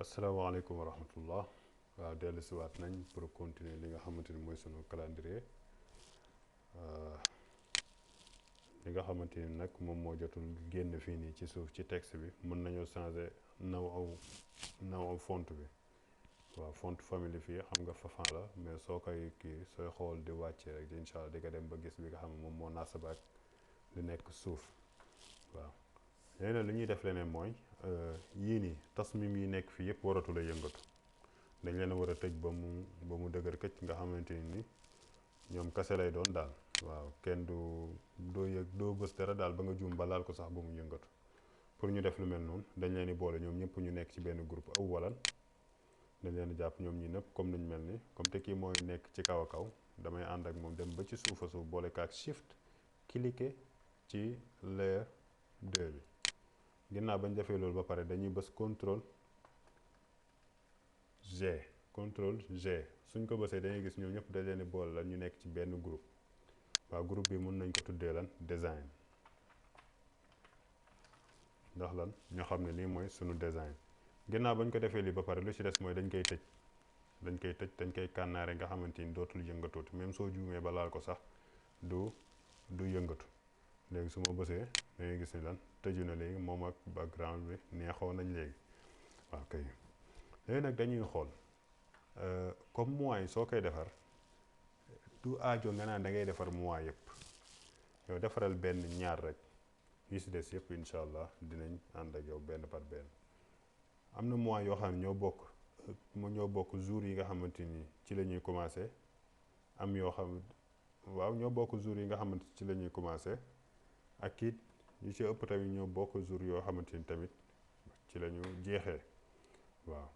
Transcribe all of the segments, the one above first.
asalaamaaleykum wa rahmatullah waaw dellu si waat nañ pour continuer li nga xamante ni mooy sunu calendrier li nga xamante ni nag moom moo jotul génn fii nii ci suuf ci texte bi mën nañoo changer naw font bi waaw font famille fii xam nga Fafan la mais soo koy kii sooy xool di wàccee rek incha allah di nga dem ba gis bi nga xam ne moom moo naasaba ak li nekk suuf waaw léegi nag li ñuy def leneen mooy yii nii tasmim yi nekk fii yëpp waratul a yëngatu dañ leen a war a tëj ba mu dëgër këcc nga xamante ni ñoom kase lay doon daal waaw kenn doo bës dara daal ba nga juum ba laal ko sax ba mu yëngatu pour ñu def lu mel noonu dañ leen di boole ñoom ñëpp ñu nekk ci benn groupe awalan dañ leen di jàpp ñoom ñi nëpp comme nañu mel ni comme te kii mooy nekk ci kaw a kaw damay ànd ak moom dem ba ci suufa suuf boole kaak shift cliquer ci layer 2 bi ginnaaw bañ defee loolu ba pare dañuy bës contrôle G suñ ko bësee dañuy gis ñoom ñëpp dañ leen di boole lan ñu nekk ci benn groupe waaw groupe bi mën nañ ko tuddee lan design ndax lan ñoo xam ne lii mooy sunu design ginnaaw bañ ko defee lii ba pare lu ci des mooy dañ koy tëj dañ koy kànnaare nga xamante ni dootul yëngatuut même soo juumee ba laal ko sax du yëngatu léegi su ma bësee da ngay gis ni lan tëju na léegi moom ak background bi neexoo nañ léegi waaw kay léegi nag dañuy xool comme mois yi soo koy defar du aajo nga naan da ngay defar mois yëpp yow defaral benn ñaar rek yi si des yëpp incha allah dinañ ànd ak yow benn par benn am na mois yoo xam ne ñoo bokk jour yi nga xamante ni ci la ñuy commencé am yoo xam waaw ñoo bokk jour yi nga xamante ci la ñuy commencé ak it yu ci ëpp tamit ñoo bokk jour yoo xamante ni tamit ci la ñu jeexee waaw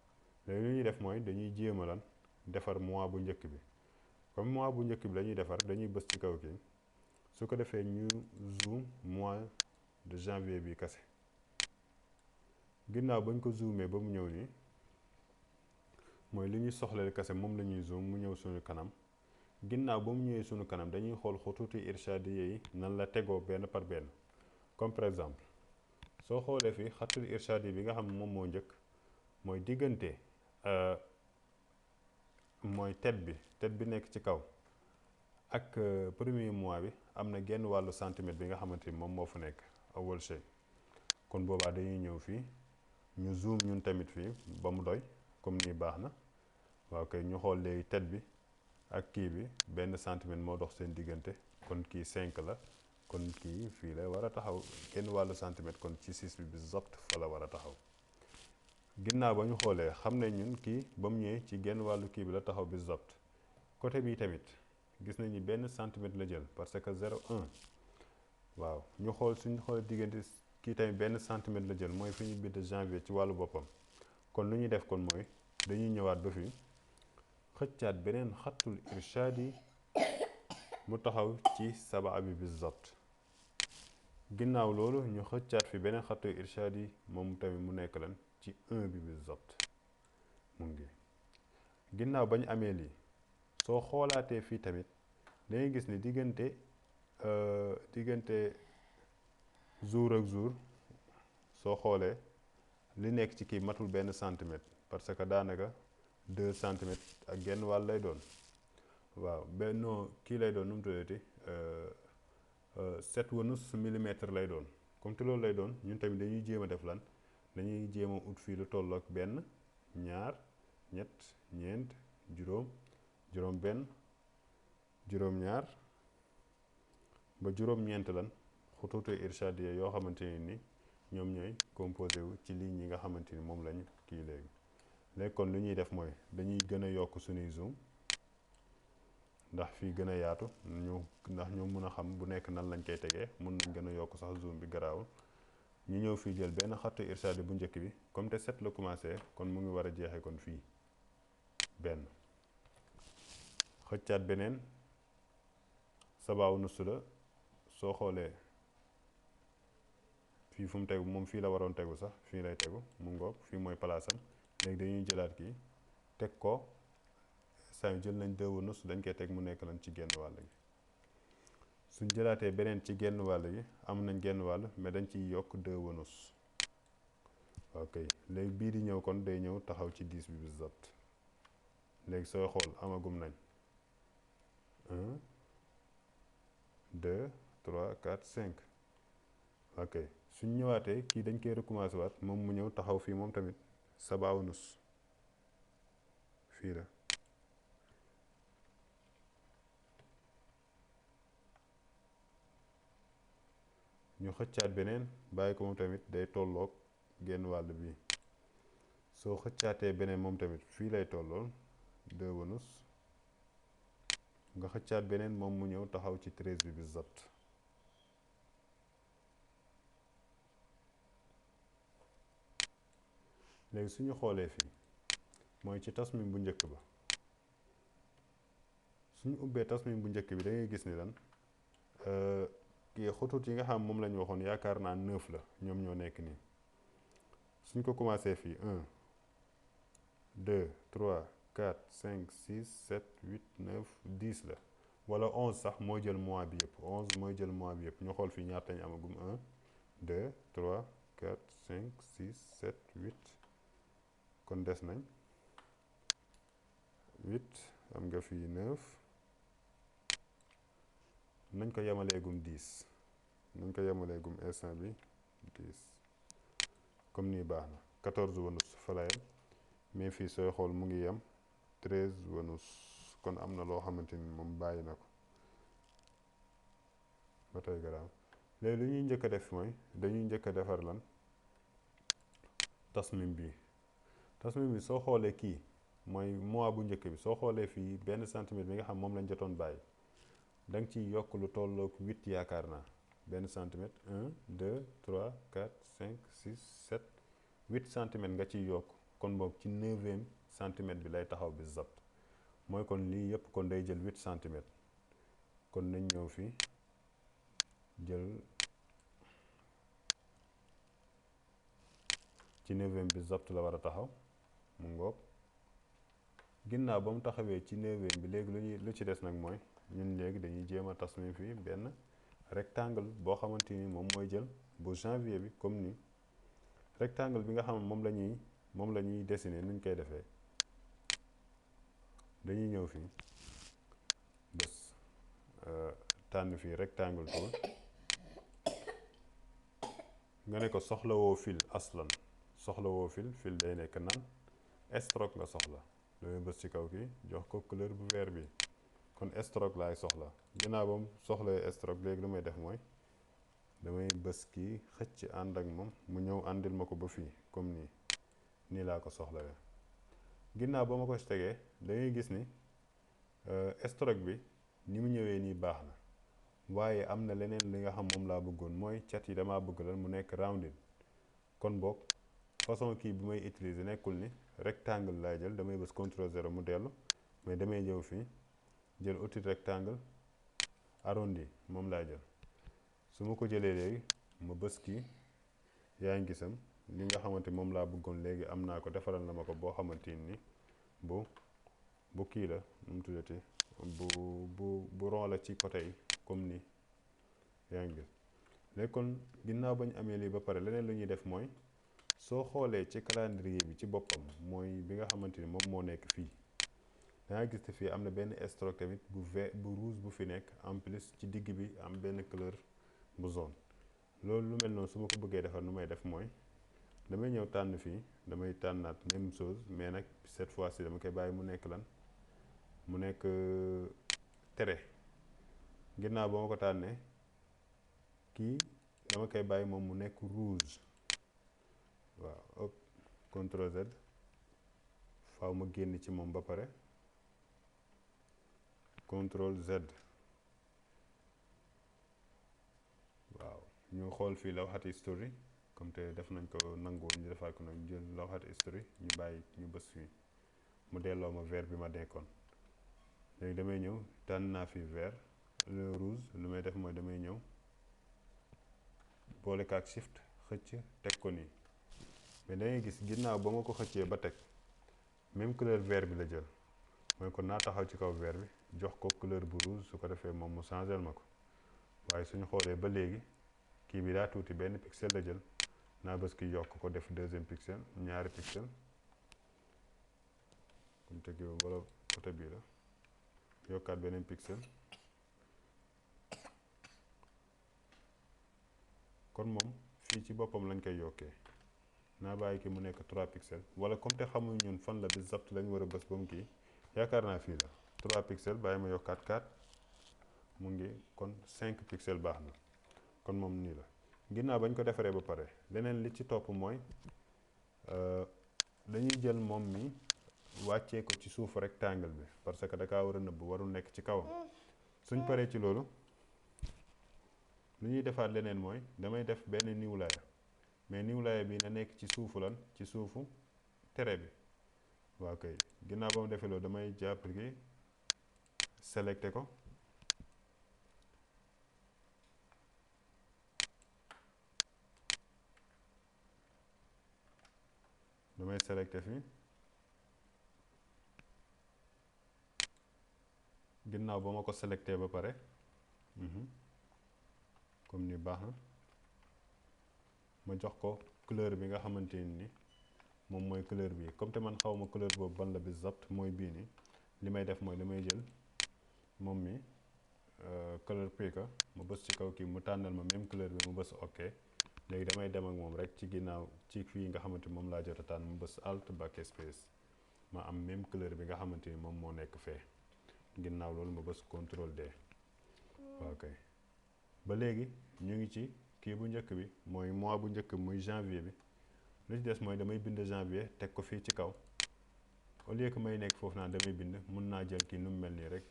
léegi li ñuy def mooy dañuy jéem a lan defar mois bu njëkk bi comme mois bu njëkk bi la ñuy defar dañuy bës ci kaw kii su ko defee ñu zoom mois de janvier bi kase ginnaaw bañ ko zoomee ba mu ñëw nii mooy li ñuy soxla kase moom la ñuy zoom mu ñëw suñu kanam ginnaaw ba mu ñëwee suñu kanam dañuy xool xutuuti irshadiye yi nan la tegoo benn par benn comme par exemple soo xoolee fii xatul irshadi bi nga xam ne moom moo njëkk mooy diggante mooy tête bi nekk ci kaw ak premier mois bi am na genn wàllu centimètre bi nga xamante ni moom moo fa nekk awal shay kon boobaa dañuy ñëw fii ñu zoom ñun tamit fii ba mu doy comme nii baax na waaw kay ñu xool léegi tête bi ak kii bi benn centimètre moo dox seen diggante kon kii 5 la kon kii fii la war a taxaw genn wàllu centimètre kon ci 6 bi bizabt fa la war a taxaw ginnaaw ba ñu xoolee xam ne ñun kii ba mu ñëwee ci genn wàllu kii bi la taxaw bizabt côté bii tamit gis nañu benn centimètre la jël parce que 0,1 waaw ñu xool suñu xoolee diggante kii tamit benn centimètre la jël mooy fi ñu bind janvier ci wàllu boppam kon lu ñuy def kon mooy dañuy ñëwaat ba fii xëccaat beneen xattul irshaadi mu taxaw ci sabaa bi bizabt ginnaaw loolu ñu xëccaat fi beneen xattul irshaadi moom tamit mu nekk lan ci 1 bi bizabt mu ngi ginnaaw ba ñu amee lii soo xoolaatee fii tamit dangay gis ni diggante jour ak jour soo xoolee li nekk ci kii matul benn centimètre parce que daanaka 2 centimètres ak genn wàll lay doon waaw benn kii lay doon nu mu tuddati 7,9 millimètres lay doon comme te loolu lay doon ñun tamit dañuy jéem a def lan dañuy jéem a ut fii lu toll ak benn ñaar ñett ñeent juróom benn juróom ñaar ba juróom-ñeent lan xutuutu irshadiya yoo xamante ni ñoom ñooy composé wu ci ligne yi nga xamante ni moom lañu kii léegi kon lu ñuy def mooy dañuy gën a yokk suñuy zoom ndax fii gën a yaatu ndax ñu mën a xam bu nekk nan lañ koy tegee mën nañ gën a yokk sax zoom bi garaawul ñu ñëw fii jël benn xattu irshadi bu njëkk bi comme te 7 la commencé kon mu ngi war a jeexee kon fii benn xëccaat beneen sabaaw nusu la soo xoolee fii fu mu tegu moom fii la waroon tegu sax fii lay tegu mu ngoog fii mooy palaasam léegi dañuy jëlaat kii teg ko saa jël nañ 2 nus dañ koy teg mu nekk lan ci genn wàll gi suñ jëlaatee beneen ci genn wàll gi am nañ genn wàll mais dañ ciy yokk 2 nus ok léegi bii di ñëw kon day ñëw taxaw ci 10 bi bizabt léegi sooy xool amagum nañ 1 2 3 4 5 ok suñ ñëwaatee kii dañ koy recommencer waat moom mu ñëw taxaw fii moom tamit sabaawunus fii la ñu xëccaat beneen bàyyi ko moom tamit day tolloog genn wàll bi soo xëccaatee beneen moom tamit fii lay tollool 2 wunus nga xëccaat beneen moom mu ñëw taxaw ci 13 bi bizabt léegi suñu xoolee fii mooy ci tasmim bu njëkk ba suñu ubbee tasmim bu njëkk bi da ngay gis ni lan kii xutut yi nga xam moom lañu waxoon yaakaar naa 9 la ñoom ñoo nekk nii suñ ko commencé fii 1 2 3 4 5 6 7 8 9 10 la wala 11 sax moo jël mois bi yëpp 11 mooy jël mois bi yëpp ñu xool fii ñaata lañu amagum 1 2 3 4 5 6 7 8 kon des nañ 8 am nga fii 9 nañ ko yemaleegum 10 nañ ko yemaleegum instant bi 10 comme nii baax na 14 wunus fa la yem mais fii sooy xool mu ngi yem 13 wunus kon am na loo xamante ni moom bàyyi na ko ba tey garaaw léegi lu ñuy njëkk a def mooy dañuy njëkk a defar lan tasmim bi soo xoolee kii mooy mois bu njëkk bi soo xoolee fii benn centimètre bi nga xam moom lañ jotoon bàyyi da nga ciy yokk lu tolloog 8 yaakaar naa benn centimètre 1 2 3 4 5 6 7 8 centimètres nga ciy yokk kon boobu ci 9e centimètre bi lay taxaw bi zapt mooy kon lii yëpp kon day jël 8 centimètres kon nañ ñëw fii jël ci 9e bi zapt la war a taxaw mu ngoog ginnaaw ba mu taxawee ci 9e bi léegi lu ci des nag mooy ñun léegi dañuy jéem a tasmim fii benn rectangle boo xamante ni moom mooy jël bu janvier bi comme ni rectangle bi nga xam moom la ñuy dessiner nuñ koy defee dañuy ñëw fii bés tànn fii rectangle tool nga ne ko soxlawoo fil aslan soxlawoo fil day nekk nan stroke nga soxla damay bës ci kaw ki jox ko couleur bu vert bi kon stroke laay soxla ginnaaw ba mu soxla stroke léegi lu may def mooy damay bës kii xëcc ànd ak moom mu ñëw àndil ma ko ba fii comme nii laa ko soxlawee ginnaaw ba ma ko tegee da ngay gis ni stroke bi ni mu ñëwee nii baax na waaye am na leneen li nga xam moom laa bëggoon mooy cat yi damaa bëgg lan mu nekk rounded kon boog façon kii bi may utiliser nekkul ni rectangle laay jël damay bës CTRL 0 mu dellu mais damay ñëw fii jël outil rectangle arrondi moom laa jël su ma ko jëlee léegi ma bës kii yaa ngi gisam li nga xamante moom laa bëggoon léegi am naa ko defaral na ma ko boo xamante ni bu kii la nu mu tuddati bu ron la ci côté yi comme nii yaa ngi gis léegi kon ginnaaw bañ amee lii ba pare leneen lu ñuy def mooy soo xoolee ci calendrier bi ci boppam mooy bi nga xamante ni moom moo nekk fii danga gis te fii am na benn stroke tamit bu rouge bu fi nekk en plus ci digg bi am benn couleur bu jaune loolu lu mel noonu su ma ko bëggee defar nu may def mooy damay ñëw tànn fii damay tànnaat même chose mais nag cette fois-ci dama koy bàyyi mu nekk lan mu nekk tere ginnaaw ba ma ko tànnee kii dama koy bàyyi moom mu nekk rouge waaw hop CTRL Z faaw ma génn ci moom ba pare CTRL Z waaw ñu xool fii lawhat history comme te def nañ ko nanguwoon ñu defaat ko nag jël lawhat history ñu bàyyi ñu bës fii mu delloo ma vert bi ma dekkoon léegi damay ñëw tànn naa fi vert le rouge lu may def mooy damay ñëw boole ko ak shift xëcc teg ko nii mais da ngay gis ginnaaw ba ma ko xëccee ba teg même couleur vert bi la jël mooy kon naa taxaw ci kaw vert bi jox ko couleur bu rouge su ko defee moom mu changel ma ko waaye suñu xoolee ba léegi kii bi daa tuuti benn pixel la jël naa bës ki yokk ko def deuxième pixel ñaari pixel comme te kii wala côté bii la yokkaat beneen pixel kon moom fii ci boppam lañ koy yokkee naa bàyyi ki mu nekk 3 pixels wala comme te xamuñ ñun fan la exact lañ war a bës ba mu kii yaakaar naa fii la 3 pixels bàyyi ma yokkaat 4 mu ngi kon 5 pixels baax na kon moom nii la ginnaaw bañ ko defaree ba pare leneen li ci topp mooy dañuy jël moom mi wàccee ko ci suuf rectangle bi parce que da kaa war a nëbb warul nekk ci kawam suñ paree ci loolu lu ñuy defaat leneen mooy damay def benn new layer mais new layer bi na nekk ci suufu lan ci suufu tere bi waaw kay ginnaaw ba mu defee loolu damay jàpp ki sélecté ko damay sélecté fii ginnaaw ba ma ko sélecté ba pare comme ni baax na ma jox ko couleur bi nga xamante ni moom mooy couleur bi comme te man xaw ma couleur boobu ban la bi zapt mooy bii ni li may def mooy damay jël moom mi couleur picker ma bës ci kaw kii mu tànnal ma même couleur bi mu bës ok léegi damay dem ak moom rek ci ginnaaw ci fii nga xamante moom laa jot a tànn mu bës alt backspace ma am même couleur bi nga xamante ni moom moo nekk fee ginnaaw loolu ma bës contrôle D waaw kay ba léegi ñu ngi ci kii bu njëkk bi mooy mois bu njëkk bi muy janvier bi lu ci des mooy damay bind janvier teg ko fii ci kaw au lieu que may nekk foofu naan damay bind mun naa jël kii nu mu mel nii rek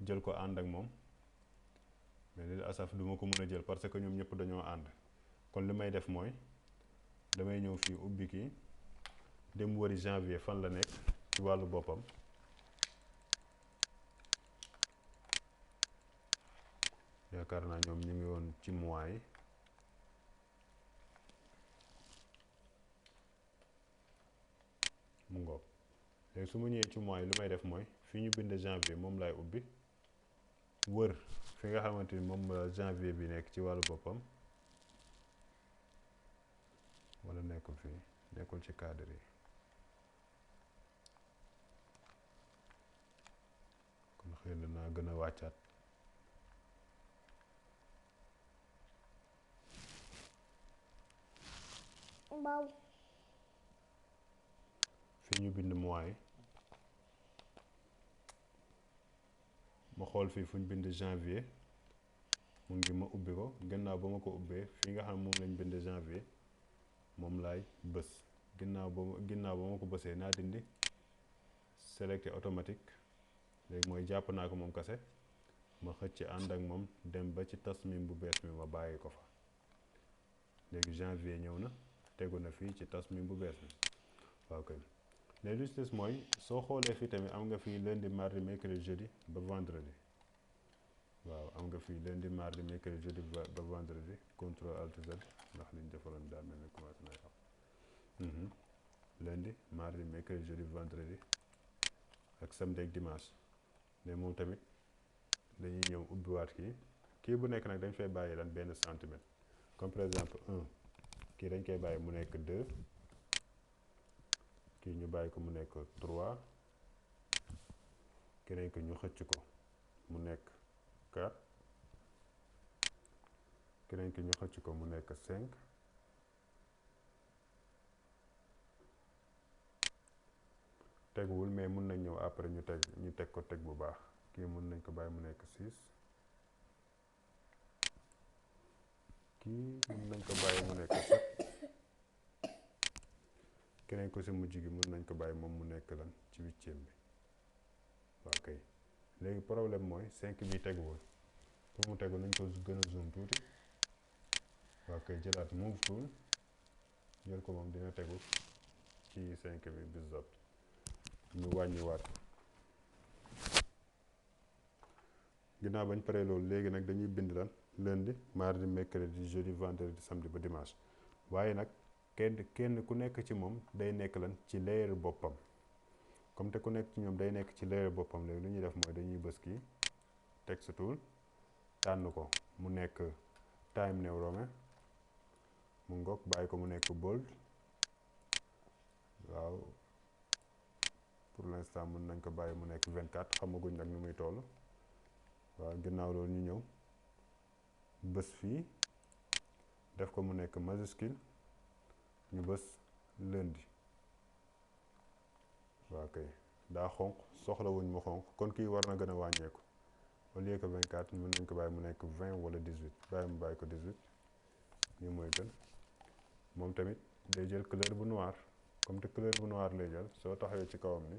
jël ko ànd ak moom mais li asaf du ma ko mën a jël parce que ñoom ñëpp dañoo ànd kon li may def mooy damay ñëw fii ubbi kii dem wëri janvier fan la nekk ci wàllu boppam yaakaar naa ñoom ñu ngi woon ci mois yi mu ngoog léegi su ma ñëwee ci mois yi lu may def mooy fi ñu bind janvier moom laay ubbi wër fi nga xamante ni moom la janvier bi nekk ci wàllu boppam wala nekkul fii nekkul ci cadre yi kon xëy na naa gën a wàccaat fii ñu bind mois yi ma xool fii fu ñu bind janvier mu ngi ma ubbi ko gannaaw ba ma ko ubbee fii nga xam moom lañ bind janvier moom laay bës ginnaaw ba ma ko bësee naa dindi sélecté automatique léegi mooy jàpp naa ko moom kase ma xëcc ànd ak moom dem ba ci tasmim bu bees mi ma bàyyi ko fa léegi janvier ñëw na tegu na fii ci tasmim bu bees mi waaw kay léegi lu ci des mooy soo xoolee fii tamit am nga fii lundi mardi mercredi jeudi ba vendredi waaw am nga fii lundi mardi mercredi jeudi ba vendredi contrôle alt Z ndax liñ defaloon daa mel ni commencé na xam lundi mardi mercredi jeudi vendredi ak samedi ak dimanche mais moom tamit dañuy ñëw ubbiwaat kii bu nekk nag dañ fay bàyyi lan benn centimètre comme par exemple 1 kii dañ koy bàyyi mu nekk 2 kii ñu bàyyi ko mu nekk 3 keneen ko ñu xëcc ko mu nekk 4 keneen ki ñu xëcc ko mu nekk 5 teguwul mais mun nañ ñëw après ñu teg ko teg bu baax kii mun nañ ko bàyyi mu nekk 6 kii mun nañ ko bàyyi mu nekk 7 keneen ko si mujj gi mun nañ ko bàyyi moom mu nekk lan ci 8e bi waaw kay léegi problème mooy 5 bi teguwul pour mu tegu nañ ko gën a zoom tuuti waaw kay jëlaat move tool jël ko moom dina tegu ci 5 bi bizot ñu wàññiwaat ko ginnaaw bañ paree loolu léegi nag dañuy bind lan lundi mardi mercredi jeudi vendredi samedi ba dimanche waaye nag kenn ku nekk ci moom day nekk lan ci layer boppam comme te ku nekk ci ñoom day nekk ci layer boppam léegi lu ñuy def mooy dañuy bës kii text tool tànn ko mu nekk time new romain mu ngoog bàyyi ko mu nekk bold waaw pour l'instant mën nañ ko bàyyi mu nekk 24 xamaguñ nag nu muy toll waaw ginnaaw loolu ñu ñëw bës fii def ko mu nekk majuscule ñu bës lundi waaw kay daa xonq soxlawuñ mu xonq kon kii war na gën a wàññeeku au lieu que 24 mën nañ ko bàyyi mu nekk 20 wala 18 bàyyi mu bàyyi ko 18 nii mooy gën moom tamit day jël couleur bu noir comme te couleur bu noir lay jël soo taxawee ci kawam ni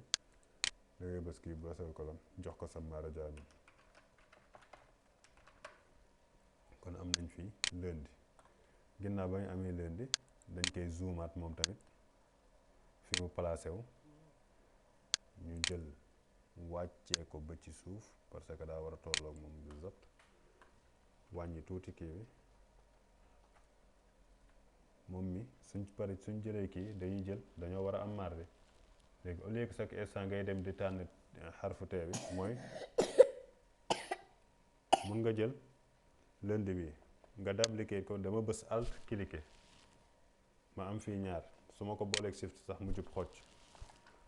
da ngay bës kii bësal ko lan jox ko sa marajaani kon am nañ fii lundi ginnaaw ba ñu amee lundi dañ koy zoomaat moom tamit fi mu placé wu ñu jël wàccee ko ba ci suuf parce que daa war a tolloog moom exact wàññi tuuti kii bi moom mi suñ jëlee kii dañuy jël dañoo war a am marge léegi au lieu que chaque instant ngay dem di tànn xarfu tee bi mooy mun nga jël lundi bi nga dupliquer ko dama bës alt cliquer ma am fii ñaar su ma ko booleeg shift sax mu jub xocc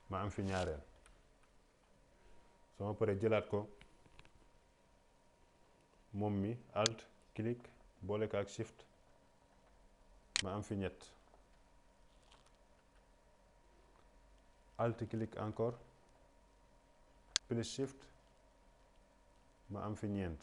ma am fi ñaareel soo ma paree jëlaat ko moom mi alt clic boole ko ak shift ma am fi ñett alt clic encore plus shift ma am fi ñeent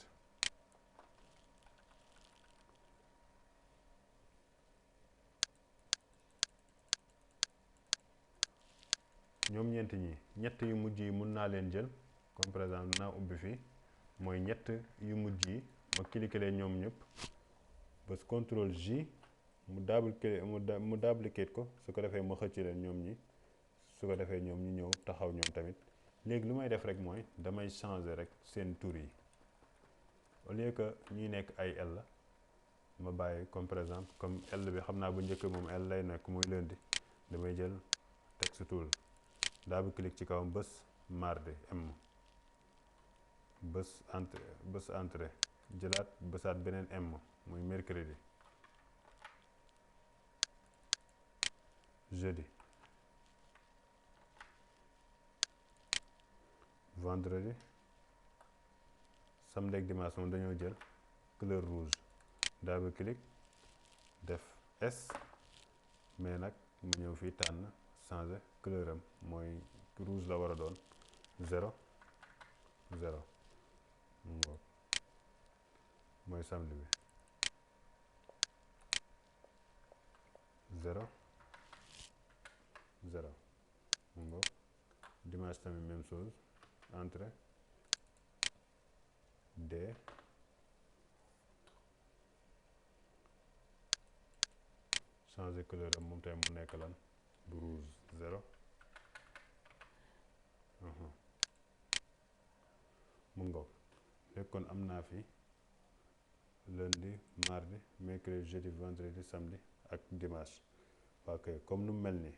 ñoom ñeent ñi ñett yu mujj yi mun naa leen jël comme par exemple naa ubbi fii mooy ñett yu mujj yi ma cliquer leen ñoom ñëpp bës contrôle J mu duplicate ko su ko defee ma xëcc leen ñoom ñi su ko defee ñoom ñu ñëw taxaw ñoom tamit léegi lu may def rek mooy damay changer rek seen tur yi au lieu que ñuy nekk ay L la ma bàyyi comme par exemple comme L bi xam naa bu njëkk moom L lay nekk muy lundi damay jël texte tool double clic ci kawam bës mardi M bës entrée jëlaat bësaat beneen M muy mercredi jeudi vendredi samedi ak dimanche moom dañoo jël couleur rouge double clic def S mais nag mu ñëw fii tànn changer couleur am mooy rouge la war a doon 0 0 mooy samedi bi 0 0 mu ngoog dimanche tamit même chose entrée D changer couleur am moom tamit mu nekk lan bu rouge 0 mu ngoog léegi kon am naa fi lundi mardi mercredi jeudi vendredi samedi ak dimanche ok comme nu mu mel nii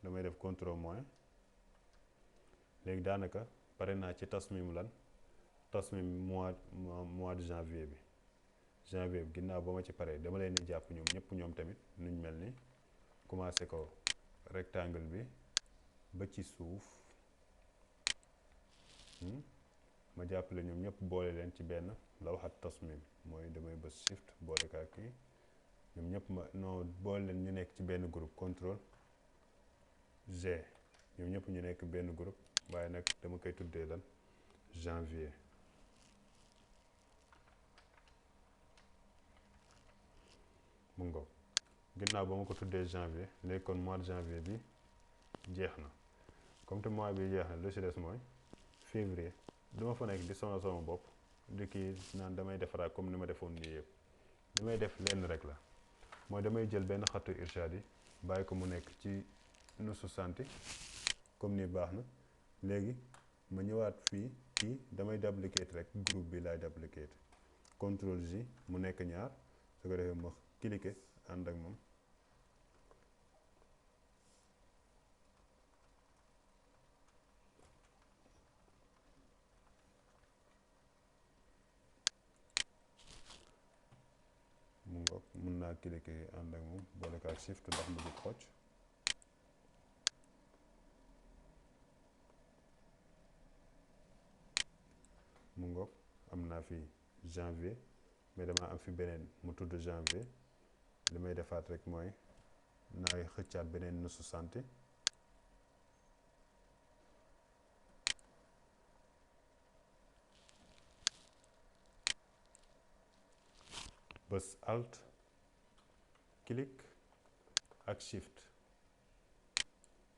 damay def contrôle moins léegi daanaka pare naa ci tasmim lan tasmim mois de janvier bi ginnaaw ba ma ci paree dama leen di jàpp ñoom ñëpp ñoom tamit nuñ mel ni commencé ko rectangle bi ba ci suuf ma jàppale ñoom ñëpp boole leen ci benn lawhat tasmim mooy damay bës shift boole kaa kii ñoom ñëpp ma non boole leen ñu nekk ci benn groupe contrôle G ñoom ñëpp ñu nekk benn groupe waaye nag dama koy tuddee lan janvier mu ngoog ginnaaw ba ma ko tuddee janvier léegi kon mois de janvier bi jeex na comme te mois bi jeex na lu ci des mooy février duma fa nekk di sonal sama bopp di kii naan damay defaraat comme ni ma defoon nii yëpp li may def lenn rek la mooy damay jël benn xattu irshad yi bàyyi ko mu nekk ci nusu santi comme ni baax na léegi ma ñëwaat fii kii damay duplicate rek groupe bi laay duplicate contrôle J mu nekk ñaar su ko defee ma cliquer ànd ak moom mu ngoog mun naa cliquer ànd ak moom boole ko ak shift ndax mu jub xocc mu ngoog am naa fi janvier mais dama am fi beneen mu tudd janvier li may defaat rek mooy naay xëccaat beneen nusu santi bës alt clic ak shift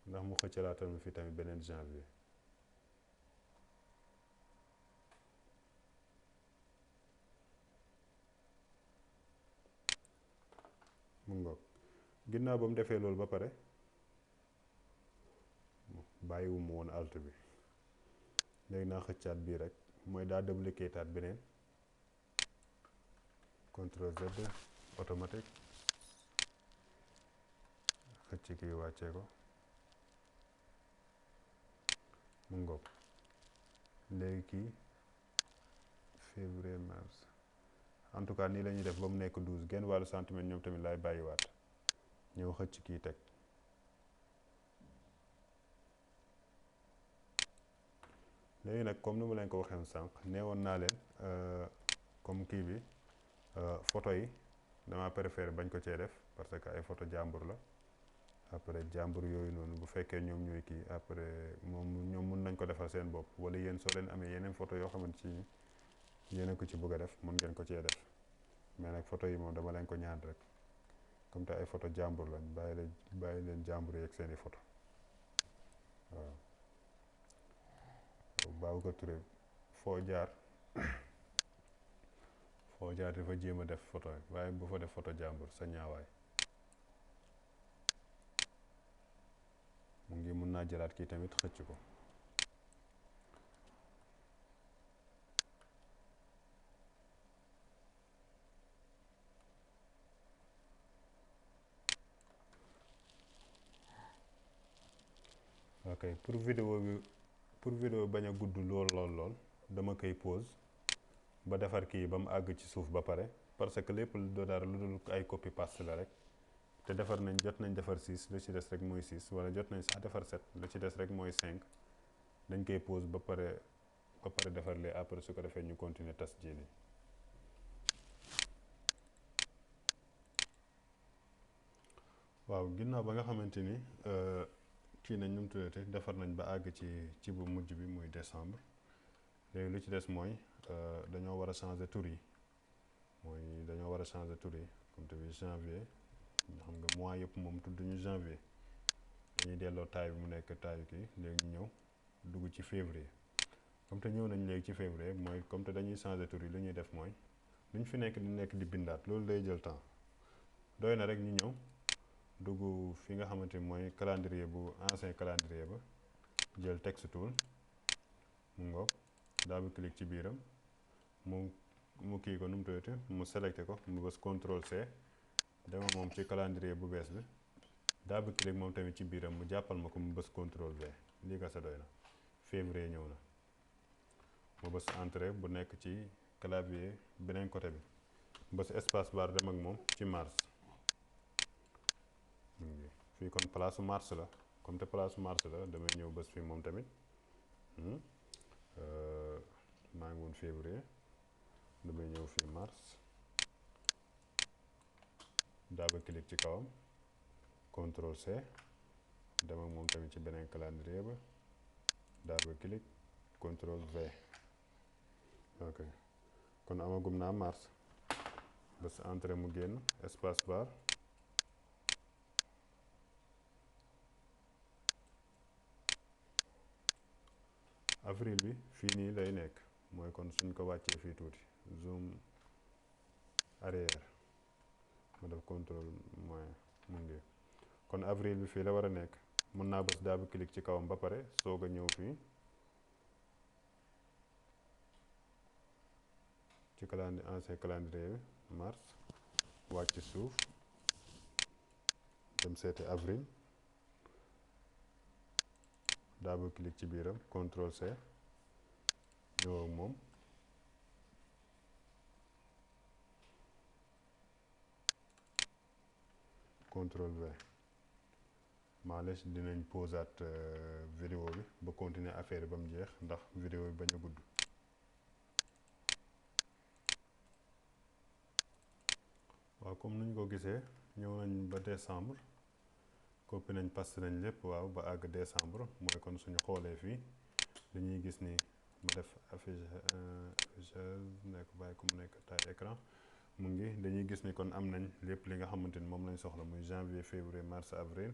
ndax mu xëccalaatal mi fi tamit beneen janvier mu ngoog ginnaaw ba mu defee loolu ba pare bàyyiwuma woon alt bi léegi naa xëccaat bii rek mooy daa dupliquer taat beneen CTRL Z automatique xëcc kii wàccee ko mu ngoog léegi kii février mars en tout cas nii la ñuy def ba mu nekk 12 genn wàllu centimètre ñoom tamit laay bàyyiwaat ñëw xëcc kii teg léegi nag comme ni ma leen ko waxee sànq neewoon naa leen comme kii bi photo yi dama préféré bañ ko cee def parce que ay photo jàmbur la après jàmbur yooyu noonu bu fekkee ñoom ñooy kii après moom ñoom mun nañ ko defal seen bopp wala yéen soo leen amee yeneen photo yoo xamante ni yéen a ko ci bëgg a def mun ngeen ko cee def mais nag photo yi moom dama leen ko ñaan rek comme te ay photo jàmbur lañ bàyyi leen jàmbur yeeg seeni photo waaw Babacar Touré foo jaar dafa jéem a def photo waaye bu fa def photo jàmbur sa ñaawaay mu ngi mun naa jëlaat kii tamit xëcc ko ok pour vidéo bañ a gudd lool dama koy pause ba defar kii ba mu àgg ci suuf ba pare parce que lépp lu dara lu dul ay copie paste la rek te jot nañ defar 6 lu ci des rek mooy 6 wala jot nañ sax defar 7 lu ci des rek mooy 5 dañ koy pause ba pare defar lee après su ko defee ñu continuer tas jili waaw ginnaaw ba nga xamante ni kii nañ nu mu tuddati defar nañ ba àgg ci bu mujj bi muy décembre léegi lu ci des mooy dañoo war a changer tur yi comme te bi janvier xam nga mois yëpp moom tudd ñu janvier dañuy delloo taille bi mu nekk taille kii léegi ñu ñëw dugg ci février comme te ñëw nañ léegi ci février mooy comme te dañuy changer tur yi lu ñuy def mooy luñ fi nekk di bindaat loolu day jël temps doy na rek ñu ñëw dugg fi nga xamante ni mooy calendrier bu ancien calendrier ba jël texte tool mu ngoog daa bi clic ci biiram mu kii ko nu mu tuddati mu sélecté ko mu bës CTRL C dama moom ci calendrier bu bees bi daa bi clic moom tamit ci biiram mu jàppal ma ko mu bës CTRL V lii ka sa doy na février ñëw na mu bës entrée bu nekk ci clavier beneen côté bi bës espace bar dem ak moom ci mars fii kon place mars la comme te place mars la damay ñëw bës fii moom tamit maa ngi woon février damay ñëw fii mars double clic ci kawam CTRL C dem ak moom tamit ci beneen calendrier ba double clic CTRL V ok kon amagum naa mars bës entrée mu génn espace bar avril bi fii nii lay nekk mooy kon suñ ko wàccee fii tuuti zoom arrière ma def contrôle moyen mu ngi kon avril bi fii la war a nekk mën naa bës double clic ci kawam ba pare soog a ñëw fii ci ancien calendrier bi mars wàcc suuf dem seeti avril double clic ci biiram CTRL C ñëw ak moom contrôle V maalees dinañ posaat vidéo bi ba continuer affaire ba mu jeex ndax vidéo bi bañ a gudd. waaw comme nuñ ko gisee ñëw nañ ba décembre copie nañ paste nañ lépp waaw ba àgg décembre mooy kon suñu xoolee fii dañuy gis ni ma def affichage nekk bàyyi ko mu nekk taille écran mu ngi dañuy gis ni kon am nañ lépp li nga xamante ni moom lañ soxla muy janvier février mars avril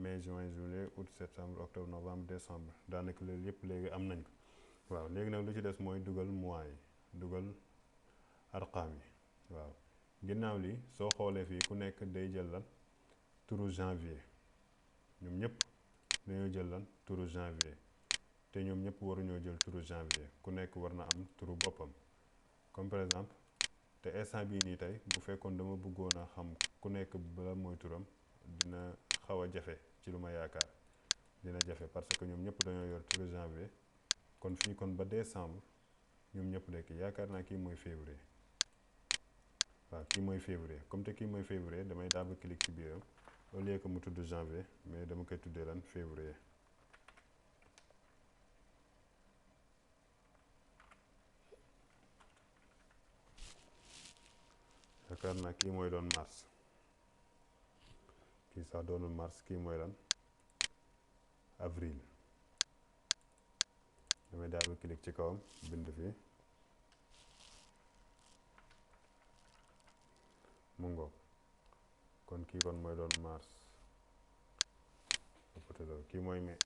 mai juin juillet août septembre octobre novembre décembre daanaka loolu yëpp léegi am nañ ko. waaw léegi nag lu ci des mooy dugal mois yi dugal arqaam yi waaw ginnaaw li soo xoolee fii ku nekk day jël lan turu janvier ñoom ñëpp dañoo jël lan turu janvier te ñoom ñëpp waruñoo jël turu janvier ku nekk war na am turu boppam. comme par exemple te instant bii nii tey bu fekkoon dama bëggoon a xam ku nekk bala mooy turam dina xaw a jafe ci lu ma yaakaar dina jafe parce que ñoom ñëpp dañoo yor turu janvier kon fii kon ba décembre ñoom ñëpp nekk yaakaar naa kii mooy février. waaw kii mooy février comme te kii mooy février damay double clic ci biiram au lieu que mu tudd janvier mais dama koy tuddee lan février. yaakaar naa kii mooy doon mars kii sax doonul mars kii mooy lan avril damay double clic ci kawam bind fii mu ngoog kon kii kon mooy doon mars kii mooy mai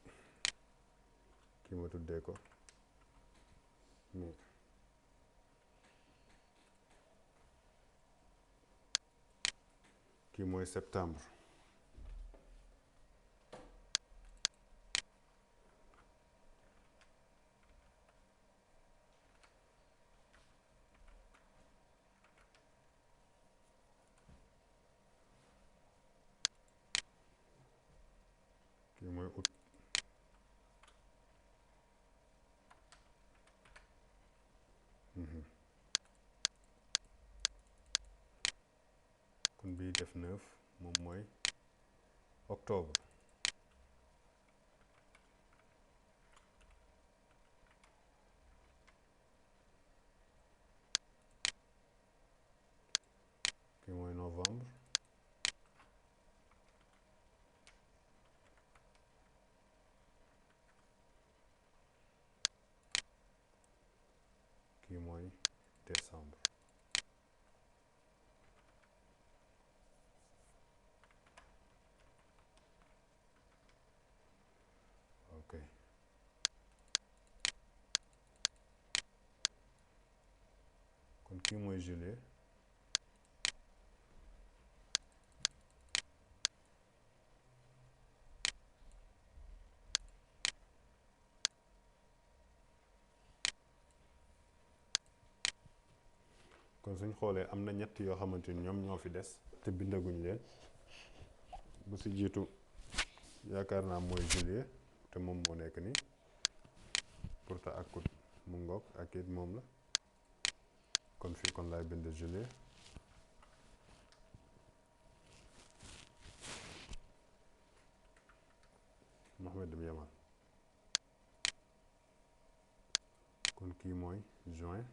kii ma tuddee ko mai kii mooy septembre kii mooy août kon bii def 9 moom mooy octobre kii mooy novembre kii mooy décembre. ok kon kii mooy juillet kon suñ xoolee am na ñett yoo xamante ni ñoom ñoo fi des te bindaguñ leen bu si jiitu yaakaar naa mooy juillet te moom moo nekk ni pourta ak août mu ngoog ak it moom la kon fii kon laay bind juillet Mohamed dem Yaman kon kii mooy juin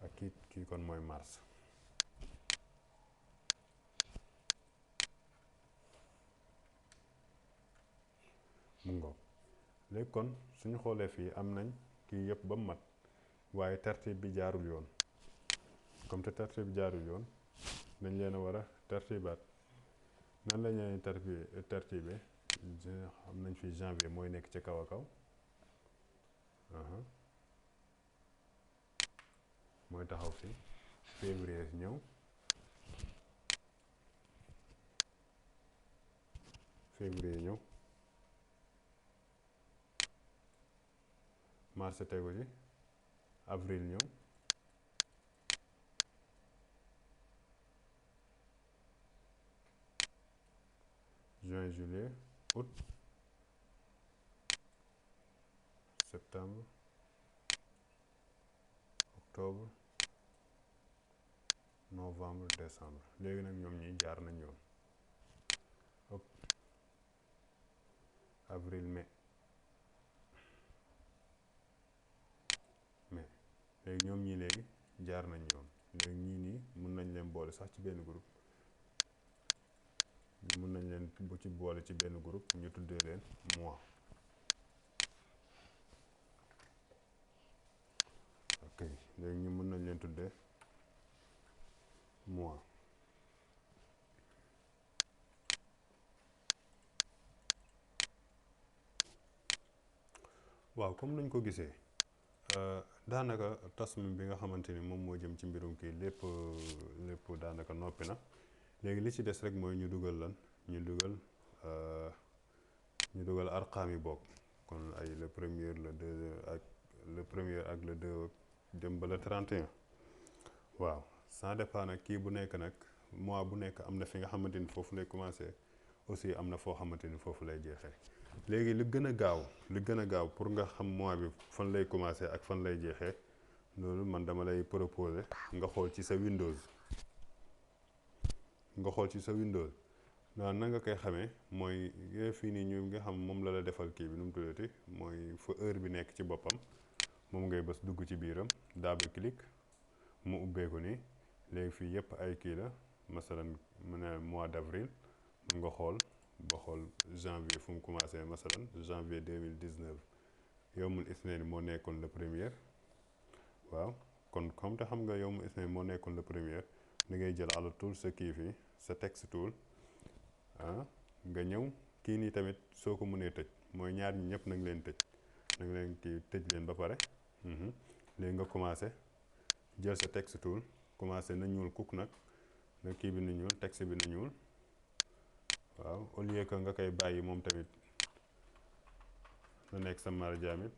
ak kii kon mooy mars mu ngoog léegi kon suñu xoolee fii am nañ kii yëpp ba mu mat waaye tartib bi jaarul yoon comme te tartib bi jaarul yoon dañ leen a war a tartibaat nan la ñuy tartibe xam nañ fi janvier mooy nekk ci kaw a kaw mooy taxaw fi février ñëw mars tegu ci avril ñëw juin juillet août septembre octobre novembre décembre léegi nag ñoom ñi jaar nañ yoon hop avril mai léegi ñoom ñii léegi jaar nañ yoon léegi ñii nii mën nañ leen boole sax ci benn groupe mën nañ leen bu ci boole ci benn groupe ñu tuddee leen mois. ok léegi ñu mën nañ leen tuddee mois. waaw comme nañ ko gisee daanaka tasmin bi nga xamante ni moom moo jëm ci mbirum kii lépp daanaka noppi na léegi li ci des rek mooy ñu dugal lan ñu dugal arqaam yi bokk kon ay le premier le deux ak le premier ak le deux dem ba le 31 waaw ça dépend nag kii bu nekk nag mois bu nekk am na fi nga xamante ni foofu lay commencé aussi am na foo xamante ni foofu lay jeexee léegi li gën a gaaw pour nga xam mois bi fan lay commencé ak fan lay jeexee loolu man dama lay proposer nga xool ci sa Windows waaw na nga koy xamee mooy fii nii ñu nga xam moom la defal kii bi nu mu tuddati mooy fa heure bi nekk ci boppam moom ngay bës dugg ci biiram double clic mu ubbeeku nii léegi fii yëpp ay kii la masalan mu ne mois d'avril mun nga xool ba xool janvier fu mu commencé masalan janvier 2019 yowmul isnayn moo nekkoon le premier waaw kon comme te xam nga yowmul isnayn moo nekkoon le premier da ngay jël ala tool sa kii fii sa text tool nga ñëw kii nii tamit soo ko mënee tëj mooy ñaar ñi ñëpp nag leen kii tëj leen ba pare léegi nga commencé jël sa text tool commencé na ñuul kuk nag na kii bi na ñuul texte bi na ñuul waaw au lieu que nga koy bàyyi moom tamit na nekk sa marjaamit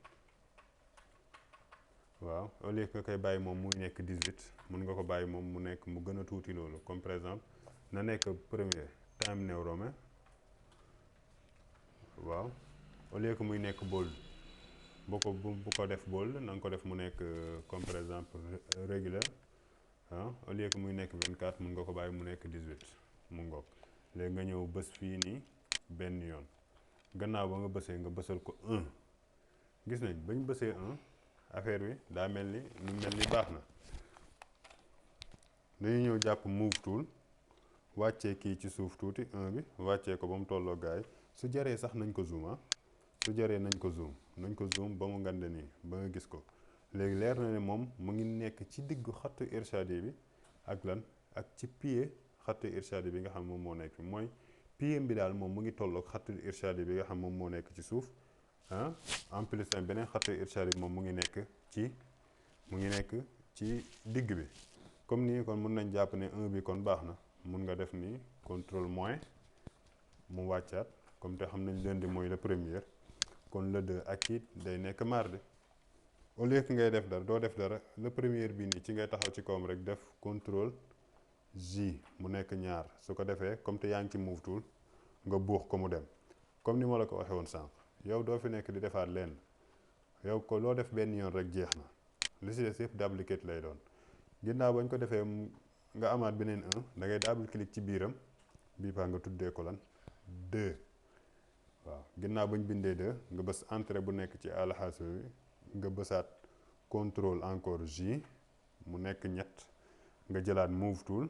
waaw au lieu que nga koy bàyyi moom muy nekk 18 mun nga ko bàyyi moom mu nekk mu gën a tuuti loolu comme par exemple na nekk premier Times New Roman waaw au lieu que muy nekk bold bu ko def bold na nga ko def mu nekk comme par exemple régulier au lieu que muy nekk 24 mun nga ko bàyyi mu nekk 18 mu ngoog léegi nga ñëw bës fii nii benn yoon gannaaw ba nga bësee nga bësal ko 1 gis nañ bañ bësee 1 affaire bi daa mel ni baax na dañuy ñëw jàpp move tool wàccee kii ci suuf tuuti 1 bi wàccee ko ba mu tolloo gaay su jaree sax nañ ko zoom su jaree nañ ko zoom ba mu ngande nii ba nga gis ko léegi leer na ne moom mu ngi nekk ci diggu xattu irshadi bi ak lan ak ci pied xattu irshadi bi nga xam moom moo nekk mooy pied bi daal moom mu ngi tolloog xattu irshadi bi nga xam moom moo nekk ci suuf en plus tamit beneen xattu irshadi bi moom mu ngi nekk ci digg bi comme nii kon mun nañ jàpp ne 1 bi kon baax na mun nga def nii contrôle moins mu wàccaat comme te xam nañ lundi mooy le premier kon le 2 ak it day nekk mardi au lieu que ngay def dara doo def dara le premier bi nii ci ngay taxaw ci kawam rek def contrôle J mu nekk ñaar su ko defee comme te yaa ngi ci move tool nga buux ko mu dem comme ni ma la ko waxee woon sànq yow doo fi nekk di defaat lenn yow ko loo def benn yoon rek jeex na li si des yëpp duplicate lay doon ginnaaw bañ ko defee nga amaat beneen 1 da ngay double clic ci biiram bii paa nga tuddee ko lan 2 waaw ginnaaw bañ bindee 2 nga bës entrée bu nekk ci alxaso bi nga bësaat contrôle encore J mu nekk ñett nga jëlaat move tool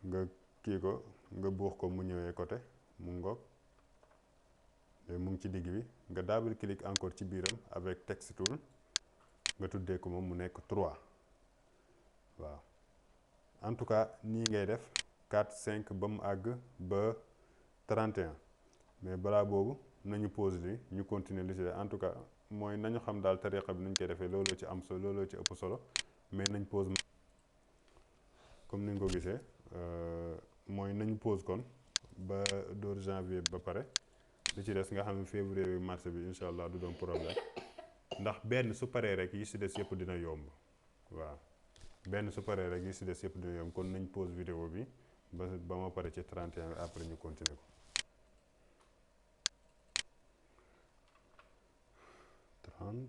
nga kii ko nga buux ko mu ñëwee côté mu ngoog léegi mu ngi ci digg bi nga double clic encore ci biiram avec text tool nga tuddee ko moom mu nekk 3 waaw en tout cas nii ngay def 4 5 ba mu àgg ba 31 mais balaa boobu nañu pause li ñu continuer li ci en tout cas mooy nañu xam daal tariqa bi nañ koy defee looloo ci am solo looloo ci ëpp solo mais nañ pause comme ni nga ko gisee mooy nañu pause kon ba door janvier ba pare li ci des nga xam ne février mars bi incha allah du doon problème ndax benn su paree rek yi si des yëpp dina yomb waaw benn su paree rek yi si des yëpp dina yomb kon nañ pause vidéo bi ba ma pare ci 31 après ñu continuer ko 30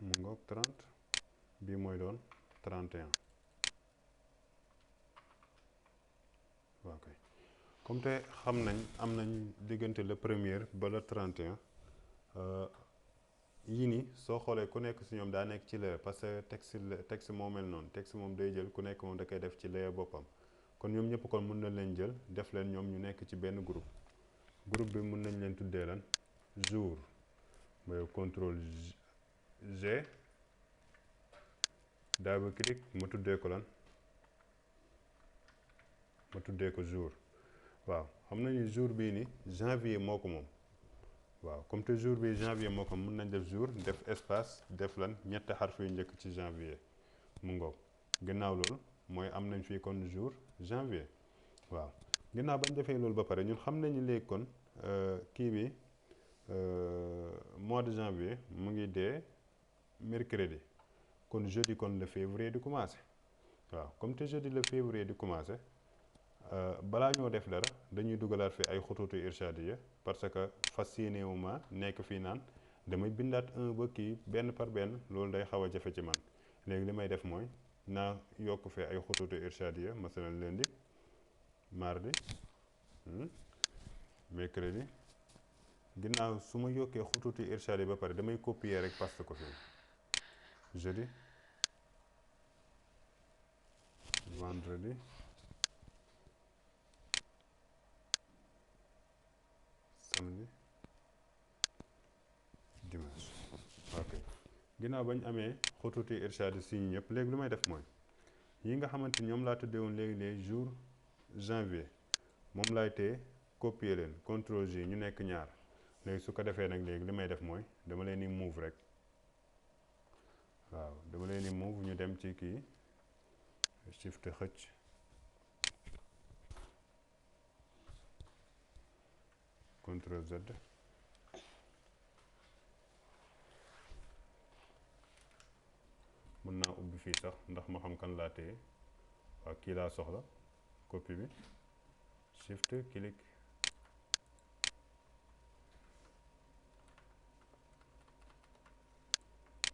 mu ngoog 30 bii mooy doon 31 waaw kay comme te xam nañ am nañ diggante le premier ba le 31 yii nii soo xoolee ku nekk si ñoom daa nekk ci layer parce que texte moo mel noonu texte moom day jël ku nekk moom da koy def ci layer boppam kon ñoom ñëpp kon mën na leen jël def leen ñoom ñu nekk ci benn groupe bi mën nañ leen tuddee lan jour mooy contrôle G double clic ma tuddee ko lan ma tuddee ko jour waaw xam nañu jour bii ni janvier moo ko moom waaw comme te jour bi janvier moo ko mën nañ def jour def espace def lan ñetti xarf yu njëkk ci janvier mu ngoog ginnaaw loolu mooy am nañ fii kon jour janvier waaw ginnaaw bañ defee loolu ba pare ñun xam nañu léegi kon kii bi mois de janvier mu ngi dee mercredi kon jeudi kon le février di commencé waaw comme te jeudi le février di commencé balaa ñoo def dara dañuy dugalaat fi ay xutuutu irshadiya parce que fas yéenewuma nekk fii naan damay bindaat un ba kii benn par benn loolu day xaw a jafe ci man léegi li may def mooy naa yokk fi ay xutuutu irshadiya masalan lundi mardi mercredi ginnaaw su ma yokkee xutuutu irshadiya ba pare damay copier rek paste ko fii jeudi vendredi samedi dimanche ok ginnaaw bañ amee xutuuti irshad si ñëpp léegi lu may def mooy yi nga xamante ni ñoom laa tuddee woon léegi les jours janvier moom laay tee copier leen contrôle G ñu nekk ñaar léegi su ko defee nag léegi li may def mooy dama leen di move rek waaw dama leen di move ñu dem ci kii shift xëcc contrôle Z mën naa ubbi fii sax ndax ma xam kan laa téye waaw kii laa soxla copie bi shift clic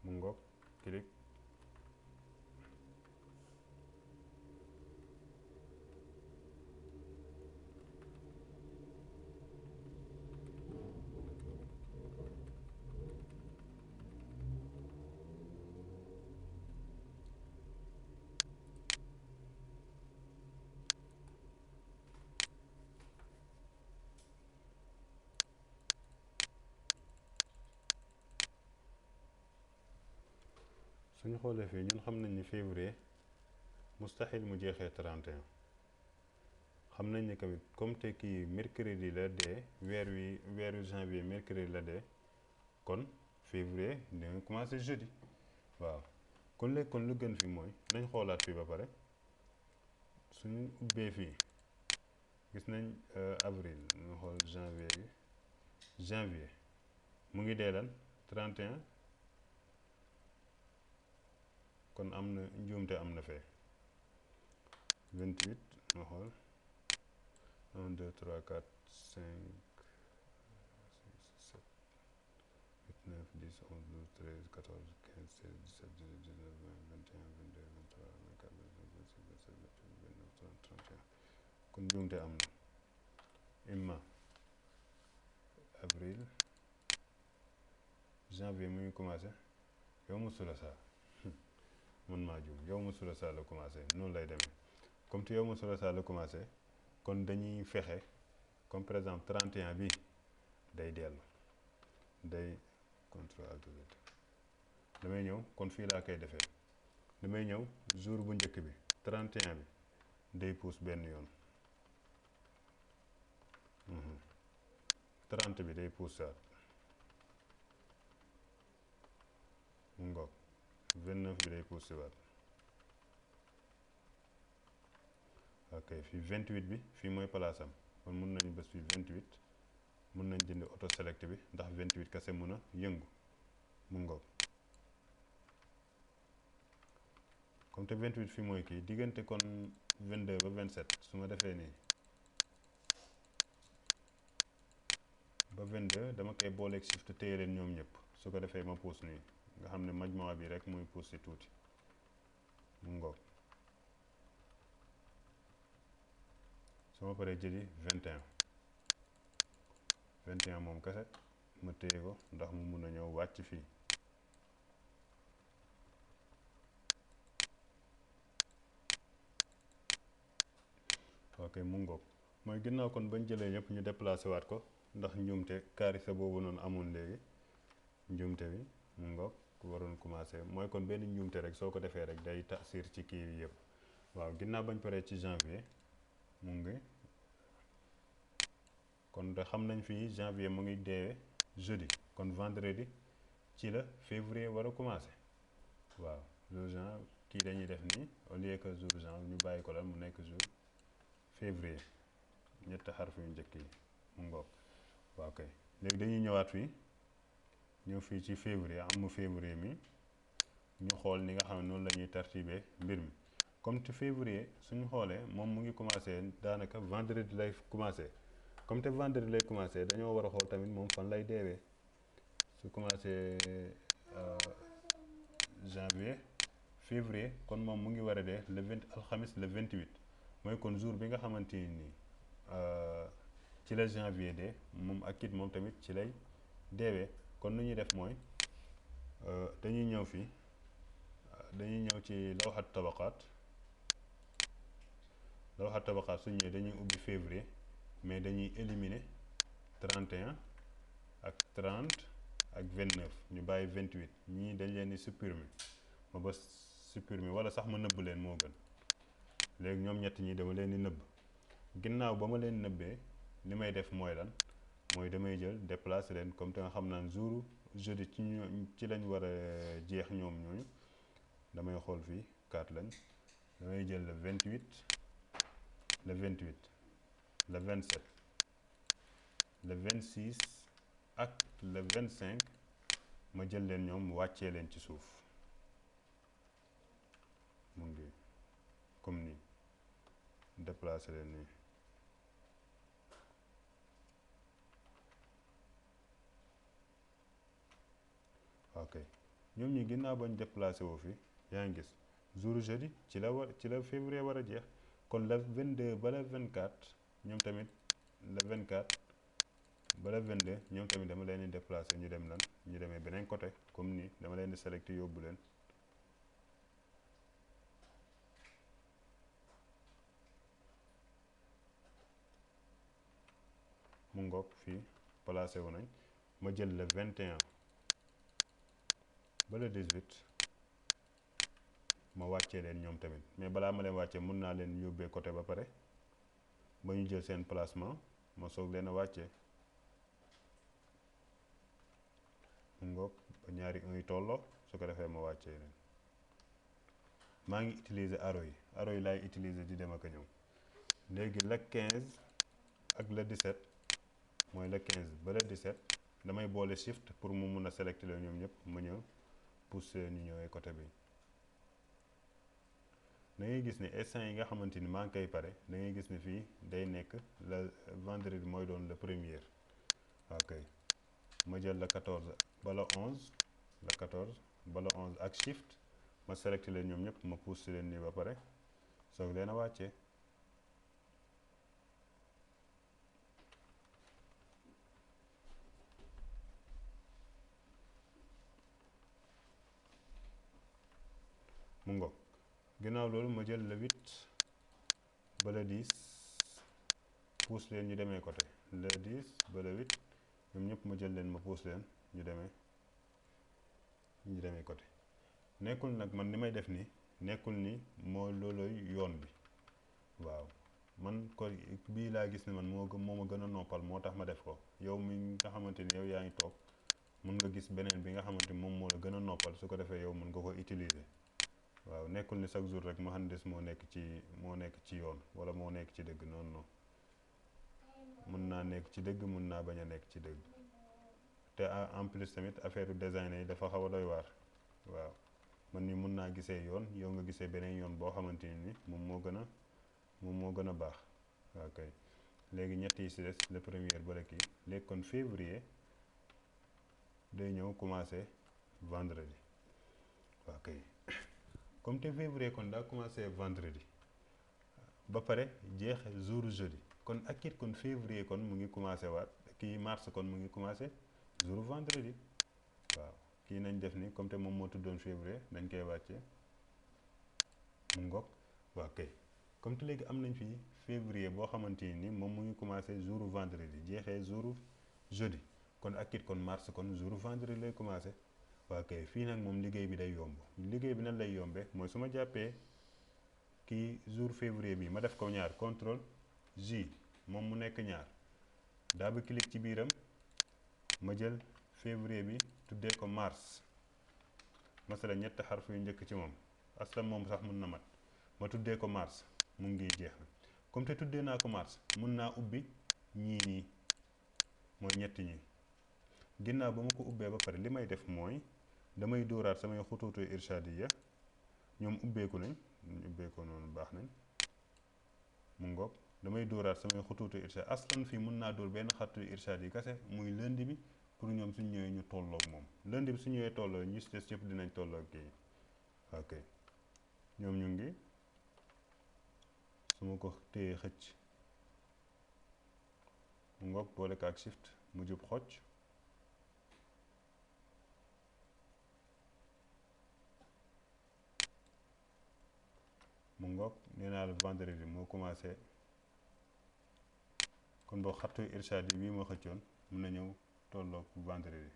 mu ngoog clic suñu xoolee fii ñun xam nañ ni février mustaxil mu jeexee 31 xam nañ ni tamit comme te kii mercredi la dee weeru janvier mercredi la dee kon février dina commencé jeudi waaw kon léegi kon lu gën fi mooy nañ xoolaat fii ba pare suñu ubbee fii gis nañ avril ñu xool janvier mu ngi dee lan 31 kon am na njuumte am na fee 28 ma xool 1 2 3 4 5 6 7 8 9 10 11 12 13 14 15 16 17 18 19 20 21 22 23 24 25 26 27 28 29 30 31 kon njuumte am na imma avril janvier mu ngi commencé yow mu sula saa mën maa juum yow mu sula saa la commencé noonu lay demee comme te yow mu sula saa la commencé kon dañuy fexe comme par exemple 31 bi day dellu day contrôle alt Z damay ñëw kon fii laa koy defee damay ñëw jour bu njëkk bi 31 bi day pousse benn yoon 30 bi day pousse saat mu ngoog 29 bi day pousse waat ok fii 28 bi fii mooy place am kon mun nañu bés fii 28 mun nañ dindi auto select bi ndax 28 kese mun a yëngu mu ngoog comme te 28 fii mooy kii diggante kon 22 ba 27 su ma defee nii ba 22 dama koy booleeg shift téye leen ñoom ñëpp su ko defee ma pousse nii nga xam ne majmua bi rek muy pousse si tuuti mu ngoog su ma paree jëli 21 moom kese ma téye ko ndax mu mun a ñëw wàcc fii ok mu ngoog mooy ginnaaw kon bañ jëlee yëpp ñu déplacé waat ko ndax njuumte carré boobu noonu amoon léegi njuumte bi mu ngoog waroon commencé mooy kon benn njuumte rek soo ko defee rek day tasir ci kii yi yëpp waaw ginnaaw bañ paree ci janvier mu ngi kon de xam nañ fii janvier mu ngi deewee jeudi kon vendredi ci la février war a commencé waaw jour jan kii dañuy def nii au lieu que jour jan ñu bàyyi ko lan mu nekk jour février ñetti xarf yu njëkk yi mu ngoog waaw kay léegi dañuy ñëwaat fii ñëw fii ci février amu février mi ñu xool ni nga xam ne noonu la ñuy tartibee mbir mi comme te février suñu xoolee moom mu ngi commencé daanaka vendredi lay commencé comme te vendredi lay commencé dañoo war a xool tamit moom fan lay deewee su commencé janvier février kon moom mu ngi war a dee le 20 alxamis le 28 mooy kon jour bi nga xamante ni ci la janvier dee moom ak it moom tamit ci lay deewee kon nu ñuy def mooy dañuy ñëw fii dañuy ñëw ci lawxat tabaqaat su ñëwee dañuy ubbi février mais dañuy éliminer 31 ak 30 ak 29 ñu bàyyi 28 ñii dañ leen di supprimer ma ba supprimer wala sax ma nëbb leen moo gën léegi ñoom ñett ñi dama leen di nëbb ginnaaw ba ma leen nëbbee li may def mooy lan mooy damay jël déplacer leen comme te nga xam naan jour jeudi ci lañ war a jeex ñoom ñooñu damay xool fii 4 lañ damay jël le 28 le 27 le 26 ak le 25 ma jël leen ñoom wàccee leen ci suuf mu ngi comme nii déplacer leen nii ok ñoom ñi ginnaaw bañ déplacé woo fi yaa ngi gis jour jeudi ci la février war a jeex kon le 22 ba le 24 ñoom tamit le 24 ba le 22 ñoom tamit dama leen di déplacé ñu dem lan ñu demee beneen côté comme nii dama leen di sélecté yóbbu leen mu ngoog fii placé wu nañ ma jël le 21 ba le 18 ma wàccee leen ñoom tamit mais balaa ma leen wàccee mun naa leen yóbbee côté ba pare ba ñu jël seen placement ma soog leen a wàccee mu ngoog ba ñaari un yi tolloo su ko defee ma wàccee leen maa ngi utiliser arrow yi laay utiliser di dem ak a ñëw léegi le 15 ak le 17 mooy le 15 ba le 17 damay boole shift pour mu mun a sélecter la ñoom ñëpp ma ñëw pousser ñu ñëwee côté bi da ngay gis ne instant yi nga xamante ni maa ngi koy pare da ngay gis ne fii day nekk le vendredi mooy doon le premier ok ma jël le 14 ba le 11 le 14 ba le 11 ak shift ma sélecter leen ñoom ñëpp ma pousser leen nii ba pare soog leen a wàccee mu ngoog ginnaaw loolu ma jël le 8 ba le 10 pousse leen ñu demee côté le 10 ba le 8 ñoom ñëpp ma jël leen ma pousse leen ñu demee côté nekkul nag man ni may def nii nekkul ni moo looloy yoon bi waaw man ko bii laa gis ne man moo ma gën a noppal moo tax ma def ko yow mi nga xamante ni yow yaa ngi toog mun nga gis beneen bi nga xamante ni moom moo la gën a noppal su ko defee yow mun nga ko utiliser waaw nekkul ni chaque jour rek muhandis moo nekk ci yoon wala moo nekk ci dëgg non mun naa nekk ci dëgg mun naa bañ a nekk ci dëgg te en plus tamit affaire design yi dafa xaw a doy waar waaw man ni mun naa gisee yoon yow nga gisee beneen yoon boo xamante ni moom moo gën a baax waaw kay léegi ñett yi si des le premier ba la kii léegi kon février day ñëw commencé vendredi waaw kay comme te février kon daa commencé vendredi ba pare jeex jour jeudi kon ak it kon février kon mu ngi commencé waat kii mars kon mu ngi commencé jour vendredi waaw kii nañ def ni comme te moom moo tuddoon février dañ koy wàccee mu ngoog waaw kay comme te léegi am nañ fi février boo xamante ni moom mu ngi commencé jour vendredi jeexee jour jeudi kon ak it kon mars kon jour vendredi lay commencé waaw kay fii nag moom liggéey bi day yomb liggéey bi nan lay yombee mooy su ma jàppee kii jour février bi ma def ko ñaar contrôle J moom mu nekk ñaar double clic ci biiram ma jël février bi tuddee ko mars masala ñetti xarf yu njëkk ci moom aslan moom sax mun na mat ma tuddee ko mars mu ngi jeex na comme te tuddee naa ko mars mun naa ubbi ñii nii mooy ñetti ñi ginnaaw ba ma ko ubbee ba pare li may def mooy damay dóoraat samay xutuutu irshadiya ñoom ubbeeku nañ ñu ubbeekoo noonu baax nañ mu ngoog damay dóoraat samay xutuutu irshad aslan fii mun naa dóor benn xattu irshad yi kase muy lundi bi pour ñoom suñ ñëwee ñu tolloog moom lundi bi su ñëwee tolloo ñu si des yëpp dinañ tolloog kii ok ñoom ñu ngi su ma ko téye xëcc mu ngoog boole ko ak shift mu jub xocc mu ngoog nee naa la vendredi moo commencé kon boo xattu irshad yi bii ma xëccoon mun na ñëw tolloog vendredi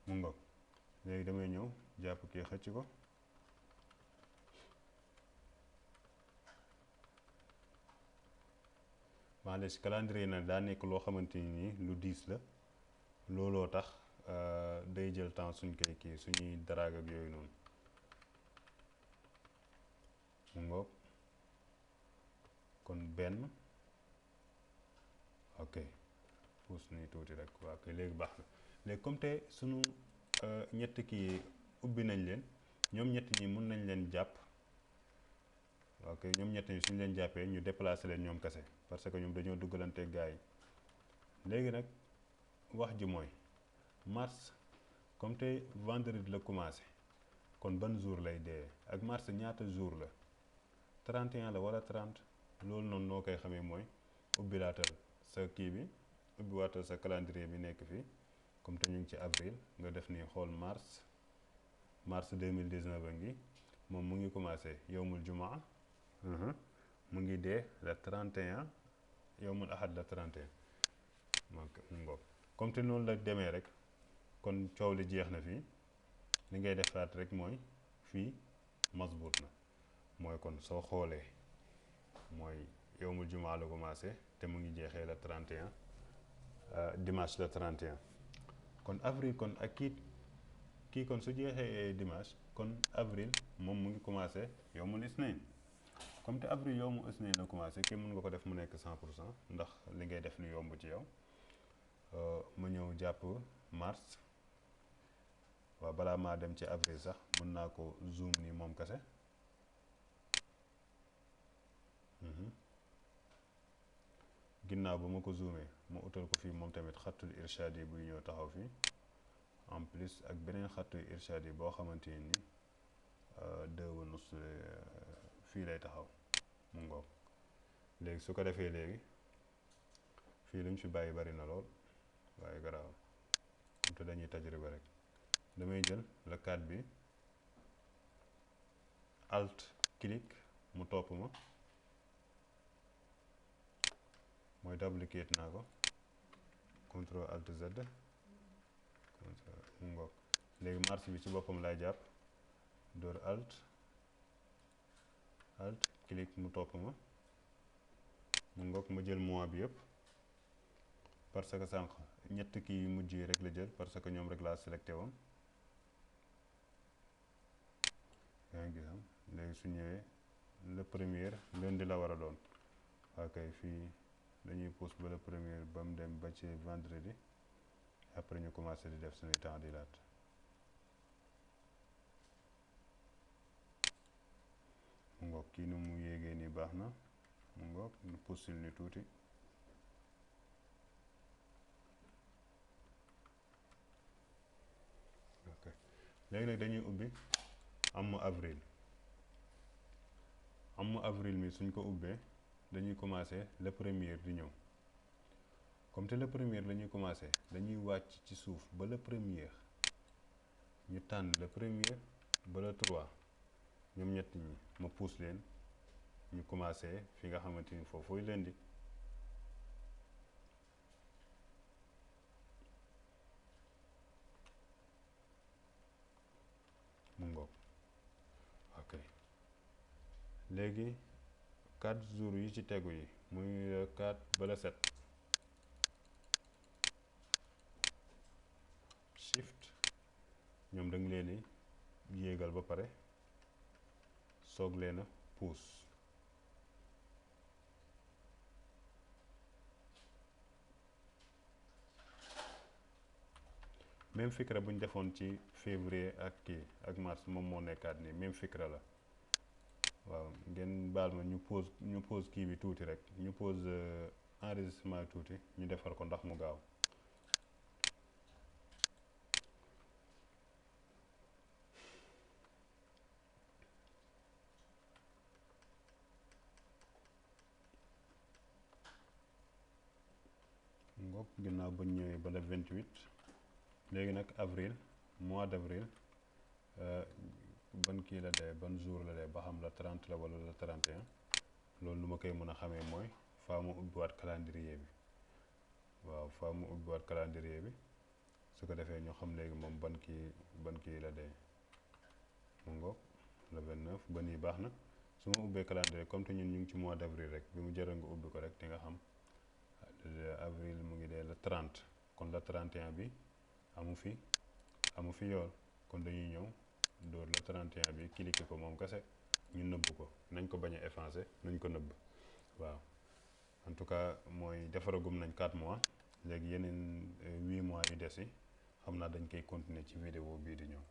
mu ngoog léegi damay ñëw jàpp kii xëcc ko maanaam calendrier nag daa nekk loo xamante ni lu diis la looloo tax day jël temps suñ koy kii suñuy drag ak yooyu noonu mu ngoog kon benn ok puus nii tuuti rek waaw kay léegi baax na léegi comme te suñu ñett kii ubbi nañ leen ñoom ñett ñi mun nañ leen jàpp ok ñoom ñett ñi suñ leen jàppee ñu déplacer leen ñoom kese parce que ñoom dañoo duggalante gaa yi léegi nag wax ji mooy mars comme te vendredi la commencé kon ban jour lay dee ak mars ñaata jour la 31 la wala 30 loolu noonu noo koy xamee mooy ubbi laatal sa kii bi ubbi waatal sa calendrier bi nekk fii comme te ñu ngi ci avril nga def nii xool mars 2019 a ngi moom mu ngi commencé yowmul jumaa mu ngi dee le 31 yowmul ahad le 31 mu ngoog comme te noonu la demee rek kon coow li jeex na fii li ngay defaat rek mooy fii masbuut na mooy kon soo xoolee mooy yowmul jumaa la commencé te mu ngi jeexee le 31 dimanche le 31 kon avril kon ak kii kon su jeexee dimanche kon avril moom mu ngi commencé yowmul isnayn comme te avril yowmul isnayn la commencé kii mën nga ko def mu nekk 100% ndax li ngay def lu yomb ci yow ma ñëw jàpp mars waaw balaa maa dem ci avril sax mën naa ko zoom nii moom kese ginnaaw ba ma ko zoomé ma utal ko fii moom tamit xattul irshad yi buy ñëw taxaw fii en plus ak beneen xattul irshad yi boo xamante ni deux wa nus fii lay taxaw mu ngoog léegi su ko defee léegi fii lu ñu fi bàyyi bari na lool waaye garaaw te dañuy tajriba rek damay jël le 4 bi alt clic mu topp ma mooy duplicate naa ko contrôle alt z mu ngoog léegi mars bi ci boppam lay jàpp door alt clic mu topp ma mu ngoog ma jël mois bi yëpp parce que sànq ñett kii yu mujj yi rek la jël parce que ñoom rek laa sélecté woon yaa ngi am léegi su ñëwee le premier lundi la war a doon ok fii dañuy pousse ba le premier ba mu dem ba ci vendredi après ñu commencé di def suñuy temps di laat mu ngoog kii nu mu yéegee nii baax na mu ngoog ñu pousse ni tuuti léegi nag dañuy ubbi amu avril mi suñ ko ubbee dañuy commencer le premier di ñëw comme te le premier la ñuy commencer dañuy wàcc ci suuf ba le premier ñu tànn le premier ba le 3 ñoom ñett ñi ma pousse leen ñu commencer fi nga xamante ni foofu lundi mu ngoog ok léegi 4 jours yi ci tegu yi muy le 4 ba le 7 shift ñoom da nga leen di yéegal ba pare soog leen a pousse même fikra bu ñu defoon ci février ak kii ak mars moom moo nekkaat nii même fikra la waaw ngeen baal ma ñu pause kii bi tuuti rek ñu pause enregistrement tuuti ñu defar ko ndax mu gaaw ngoog ginnaaw ba ñu ñëwee ba le 28 léegi nag avril mois d'avril ban kii la dee ban jour la dee ba xam la 30 la wala la 31 loolu lu ma koy mën a xamee mooy faa mu ubbiwaat calendrier bi waaw faa mu ubbiwaat calendrier bi su ko defee ñu xam léegi moom ban kii la dee mu ngoog le 29 ba nii baax na su ma ubbee calendrier comme te ñun ñu ngi ci mois d'avril rek bi mu jëral nga ubbi ko rek di nga xam avril mu ngi dee le 30 kon le 31 bi amu fi yool kon dañuy ñëw dóor le 31 bi cliquer ko moom kese ñu nëbb ko nañ ko bañ a effacer nañ ko nëbb waaw en tout cas mooy defaragum nañ 4 mois léegi yeneen 8 mois yu des yi xam naa dañ koy continuer ci vidéo bii di ñëw